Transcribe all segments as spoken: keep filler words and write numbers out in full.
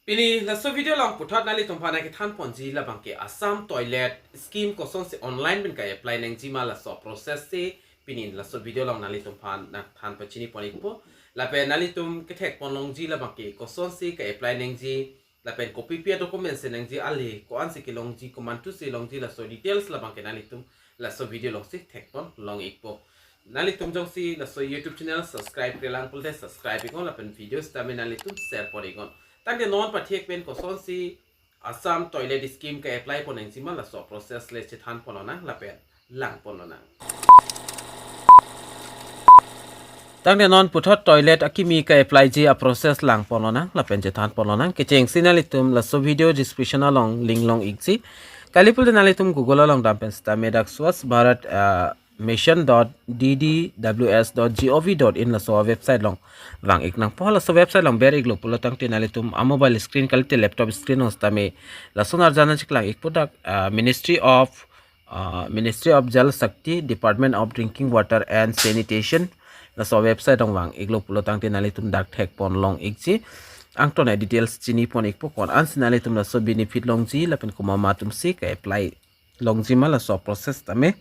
Pini laso video along puthot nanglitum aphan nangkethan ponji labang ke Assam Toilet Scheme kosonsi online pen ka-apply nangji ma laso process si pini laso video along nanglitum aphan nangthan pachini pon ikpo. Lapen nanglitum kethek pon longji labang ke kosonsi ka-apply nangji, lapen kopi pi a-documents si nangji, ale ko-ansi kelongji, komantusi longji, laso details labang ke nanglitum laso video alongsi thek pon long ikpo. Nanglitum jongsi laso YouTube channel subscribe-re lang pulote subscribe iknon lapen video sitame nanglitum share pon iknon. Tangte non pathek pen kosonsi Assam Toilet Scheme ka-apply pon nangji ma laso process le chethan pon lonang lapen lang pon lonang. Tangte non puthot toilet akimi ka-apply ji a-process lang pon lonang lapen chethan pon lonang. Kechengsi nanglitum laso video description along link long ikji. Kali pulote nanglitum Google along dam pen sitame dak Swachh Bharat, ah, mission dot D D W S dot G O V dot in laso website along vang ik nangpo. Laso website along ber iklo pulo tangte nanglitum a-mobile screen kalite laptop screen along sitame lason arjan chiklang ikpo dak, ah, Ministry of, ah, Ministry of Jal Shakti, Department of Drinking Water and Sanitation. Laso website along vang iklo pulo tangte nanglitum dak thek pon long ikji. Angton a-details chini pon ikpo, ko-ansi nanglitum laso benefit longji lapen komat atum si ka-apply longji ma laso process tame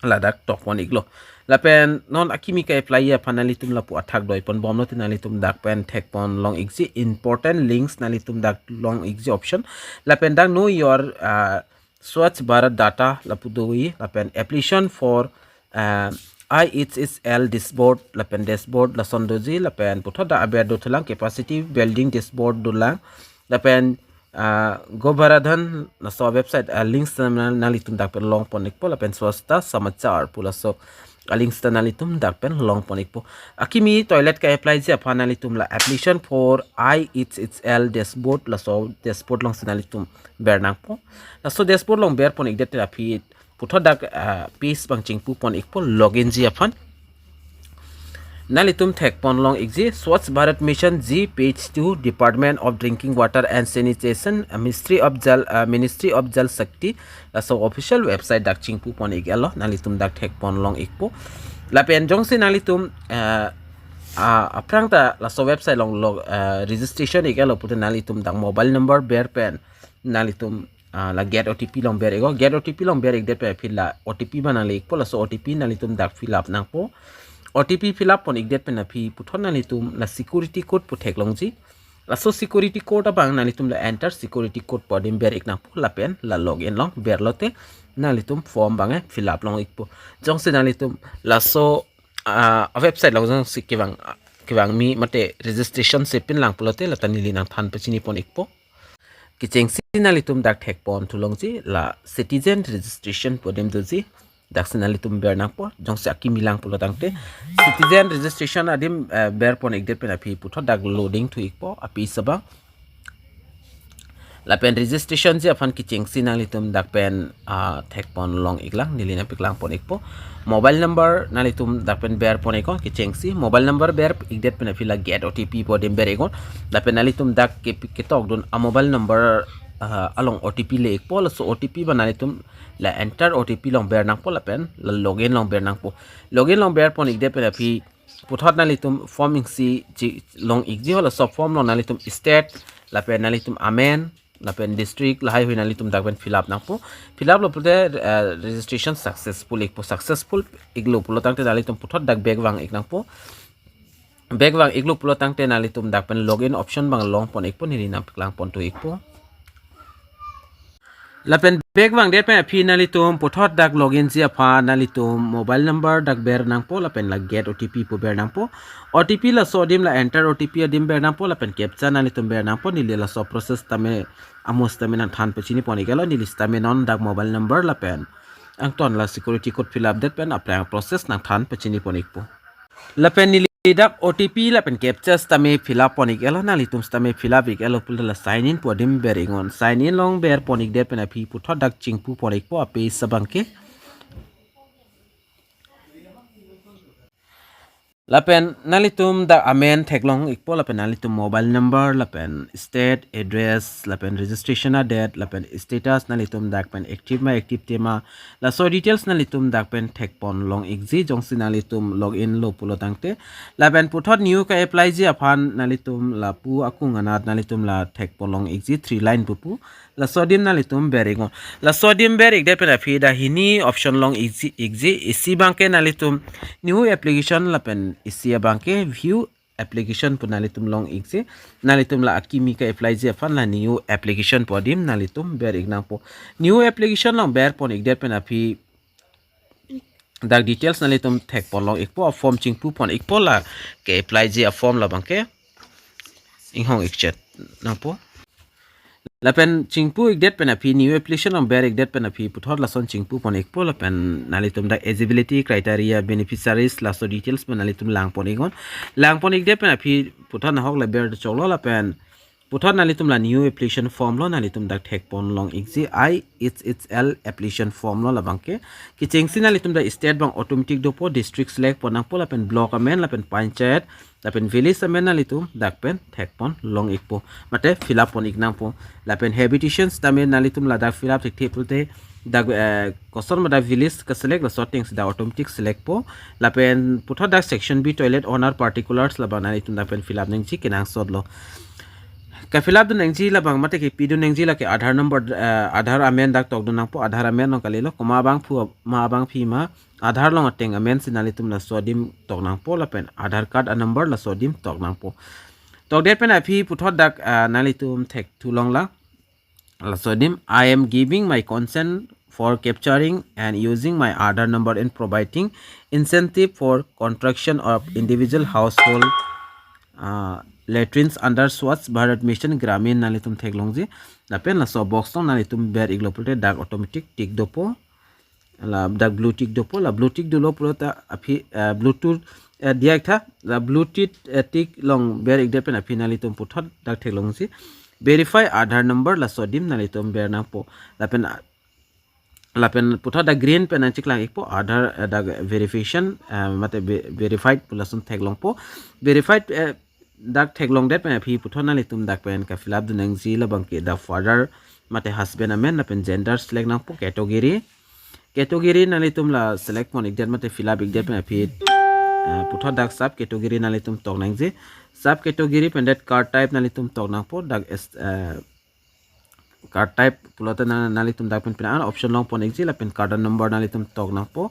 ladak tok pon iklo. Lapen non akimi ka-apply aphan nanglitum lapu athak doi pon bomlo te nanglitum dak pen thek pon long ikji, important links nanglitum dak long ikji option. Lapen dak know your, ah, Swachh Bharat data lapu doji, lapen application for, ah, I H H L dashboard, lapen dashboard lason doji, lapen puthot dak aber dothulang, capacity building dashboard dolang, lapen, ah, Govardhan laso website, ah, links na, nanglitum dak pen long pon ikpo, lapen Swachhata Samachar pu laso, ah, links ta nanglitum dak pen long pon ikpo. Akimi toilet ka-apply ji aphan nanglitum la application for I H H L dashboard, laso dashboard alongsi nanglitum ber nangpo. Laso dashboard along ber pon ikdet aphi puthot dak, ah, page abang chingpu pon ikpo login ji aphan. Nanglitum thek pon long ikji, Swachh Bharat Mission ji, page two, Department of Drinking Water and Sanitation, ah, Ministry of Jal, ah, Ministry of Jal Shakti, laso official website dak chingpu pon ik-etlo, nanglitum dak thek pon long ikpo. Lapen jongsi nanglitum, ah, ah, aphrang ta laso website along log, ah, registration ik-etlo pulote nanglitum dak mobile number ber pen nanglitum, ah, la get O T P along ber iknon. Get O T P along ber ikdet pen aphi la O T P abang nangle ikpo, laso O T P nanglitum dak fill up nangpo. O T P fill up pon ikdet pen aphi puthot nanglitum la security code pu theklongji. Laso security code abang nanglitum la enter security code pu adim ber ik nangpo lapen la login along berlo te nanglitum form abang fill up long ikpo. Jongsi nanglitum laso, ah, website along jongsi kevang, kevangmi mate registration si pin lang pulote lata neli nangthan pachini pon ikpo. Kechengsi nanglitum dak thek pon thu longji, la citizen registration pu adim doji. Daksi nanglitum ber nangpo, jongsi akimi lang pulo tangte. Citizen registration adim, eh, ber pon ikdet pen aphi puthot dak loading thu ikpo, aphi sabang. Lapen registration ji aphan kechengsi nanglitum dak pen, ah, thek pon long iklang, neli nangpaklang pon ikpo. Mobile number nanglitum dak pen ber pon iknon, kechengsi mobile number ber ikdet pen aphi la get O T P pu adim ber iknon. Lapen nanglitum dak ke, ketok dun a-mobile number, ah, along O T P le ikpo, laso O T P abang nanglitum la enter O T P along ber nangpo lapen la login along ber nangpo. Login along ber pon ikdet pen aphi puthot nanglitum form isi chi long ikji, halaso form along nanglitum state lapen nanglitum amen lapen district lahaihui nanglitum dak pen fill up nangpo. Fill up lo pulote, eh, registration successful ikpo, successful iklo pulo tangte nanglitum puthot dak back vang ik nangpo. Back vang iklo pulo tangte nanglitum dak pen login option abang long pon ikpo, neli nangpaklang pon thu ikpo. Lapen back vangdet pen aphi nanglitum puthot dak login ji aphan nanglitum mobile number dak ber nangpo lapen la get O T P pu ber nangpo. O T P laso adim la enter O T P adim ber nangpo lapen captcha nanglitum ber nangpo, neli laso process tame amo sitame nangthan pachini pon iklo, neli sitame non dak mobile number lapen angton la security code fill up det pen aphrang process nangthan pachini pon ikpo. Lapen neli dak O T P lapen captcha sitame fill up pon iklo, nanglitum sitame fill up iklo pulote la sign in pu adim ber iknon. Sign in along ber pon ikdet pen aphi puthot dak chingpu pon ikpo aphi sabang ke. Lapen nanglitum dak amen theklong ikpo, lapen nanglitum mobile number, lapen state, address, lapen registration a-date, lapen status nanglitum dak pen active ma active tema, laso details nanglitum dak pen thekpon long ikji, jongsi nanglitum login lo pulo tangte. Lapen puthot new ka-applyji aphan nanglitum lapu akung anat nanglitum la thekpon long ikji, three line pupu. Laso adim nanglitum ber iknon. Laso adim ber ikdet pen aphi dak hini option long ikji, ikji. Isi abangke nanglitum new application lapen isi abangke view application pu nanglitum long ikji. Nanglitum la akimi ka-applyji aphan la new application pu adim nanglitum ber ik nangpo. New application long berpon ikdet pen aphi dak details nanglitum thekpon long ikpo, a-form chingpupon ikpo, la ke-applyji a-form labangke inghong ikchet nangpo. Lapen chingpu ikdet pen aphi, new application long ber ikdet pen aphi puthot lason chingpupon ikpo, lapen nanglitum dak eligibility criteria, beneficiaries, laso details pen nanglitum langpon iknon. Langpon ikdet pen aphi puthot nahok le ber choklo, lapen puthot nanglitum la new application form lo, nanglitum dak thekpon long ikji, I H H L application form lo labangke. Kechengsi nanglitum dak state abang automatic dopo, district select pon nangpo, lapen block amen, lapen panchayat, lapen village amen nanglitum dak pen thekpon long ikpo, mate fill up pon ik nangpo. Lapen habitation sitame nanglitum ladak fill up thekthe pulote dak, eh, koson ma dak village ka-select, laso atengsi dak automatic select po. Lapen puthot dak section B toilet owner particulars labang nanglitum dak pen fill up nangji, kenangsot lo. Ka-fill up dun nangji labang mate kepidun nangji lake Aadhaar number, eh, Aadhaar amen dak tokdun nangpo, Aadhaar amen long kalilo, komat abangphu ma abangpi ma, Aadhaar long ateng amen si nanglitum laso adim tok nangpo, lapen Aadhaar card a-number laso adim tok nangpo. Tokdet pen aphi puthot dak, ah, nanglitum thekthu longlang. Laso adim, "I am giving my consent for capturing and using my Aadhaar number in providing incentive for construction of individual household, ah, latrines under Swachh Bharat Mission Gramin," nanglitum theklongji. Lapen laso box long nanglitum ber iklo pulote dak automatic tick dopo. La dak blue tick dopo, la blue tick dolo pulote aphi, eh, Bluetooth, eh, diak tha, la blue tick, eh, tick long ber ikdet pen aphi nanglitum puthot dak theklongji, "Verify Aadhaar number," laso adim nanglitum ber nangpo. Lapen, ah, lapen puthot dak green pen nangcheklang ikpo, Aadhaar, eh, dak verification, eh, mate ve-, verified pu lason theklongpo. Verified, eh, dak theklongdet pen aphi puthot nanglitum dak pen ka-fill up dun nangji labangke dak father mate husband amen, lapen gender select nangpo, category. Category nanglitum la select pon ikdet mate fill up ikdet pen aphi, eh, puthot dak sub category nanglitum tok nangji. Sub category pen det card type nanglitum tok nangpo, dak is, eh, card type pulote na-, nanglitum dak pen pina an option long pon ikji, lapen card number nanglitum tok nangpo.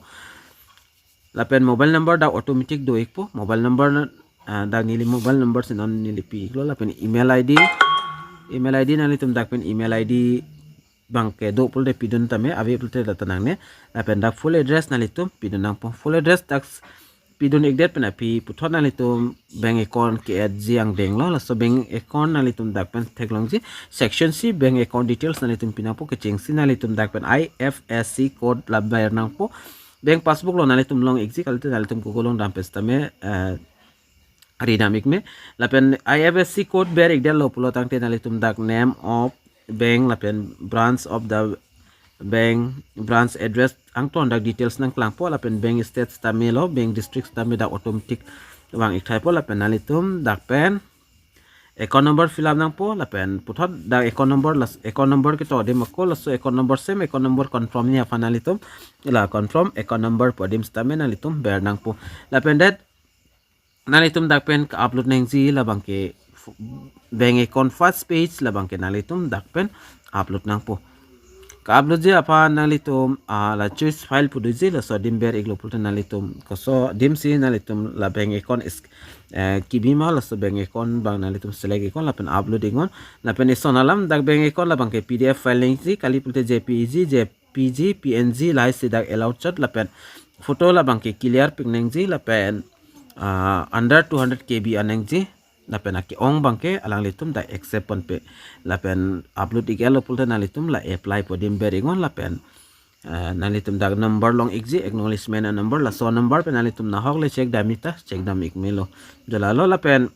Lapen mobile number dak automatic do ikpo. Mobile number na, ah, dak neli mobile number si non neli pi iklo, lapen email I D. Email I D nanglitum dak pen email I D abangke do pulote pidun tame, ave pulote data nangne. Lapen dak full address nanglitum pidun nangpo. Full address dak s-, pidun ikdet pen aphi puthot nanglitum bank account ke-add ji angdeng lo, laso bank account nanglitum dak pen theklongji. Section C bank account details nanglitum pi nangpo, kechengsi nanglitum dak pen I F S C code la ber nangpo. Bank passbook lo nanglitum long ikji, kalite nanglitum Google long dam pen sitame, eh, ridam ik me. Lapen I F S C code ber ikdet lo pulo tangte nanglitum dak name of bank lapen branch of the bank, branch address angton dak details nangklangpo, lapen bank state sitame lo, bank district sitame dak automatic vang ik thaipo, lapen nanglitum dak pen account number fill up nangpo, lapen puthot dak account number, las account number ketok adim ako, laso account number same account number confirm-ji aphan nanglitum la confirm account number pu adim sitame nanglitum ber nangpo. Lapen det nanglitum dak pen ka-upload nangji labangke f-, bank account first page labangke nanglitum dak pen upload nangpo. Ka-upload-ji aphan nanglitum, ah, la choose file pu doji, laso adim ber iklo pulote nanglitum koso adim si nanglitum la bank account is, eh, kebi ma, laso bank account abang nanglitum select iknon lapen upload iknon. Lapen ison alam dak bank account labangke P D F file nangji, kali pulote J P E G, J P G, P N G lahai si dak allow chot, lapen photo labangke clear pik nangji, lapen, ah, under two hundred K B an nangji, lapen ake-ong abangke alanglitum dak accept ponpe. Lapen upload ik-etlo pulote nanglitum la apply pu adim ber iknon, lapen, ah, nanglitum dak number long ikji, acknowledgement a-number, laso number pen nanglitum nahok le check dam-ik ta, check dam ik melo. Jolalo lapen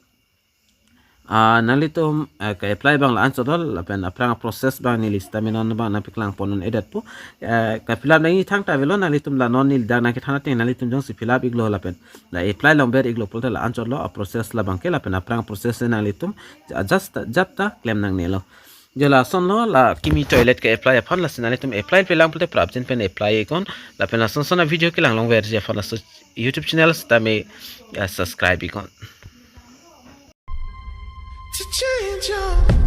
Ah, nanglitum, eh, ke-apply abang la-anchot lo, lapen aphrang process abang neli sitame non abang nangpaklang pon un-edetpo. Eh, ke-fill up nangji thangta avelo, nanglitum la non neli dak nangkethan ateng nanglitum jongsi fill up iklo lapen la apply longver iklo pulote la-anchot lo, a-process labang ke, lapen aphrang process nanglitum, ah, just, just ta klem nangnelo. Jo, lasonlo la kimi toilet ke-apply aphan, lasi nanglitum apply pelang pulote prapjin pen apply iknon, lapen lason son a-video kelang longverji aphan laso YouTube channel sitame, eh, subscribe iknon. To change your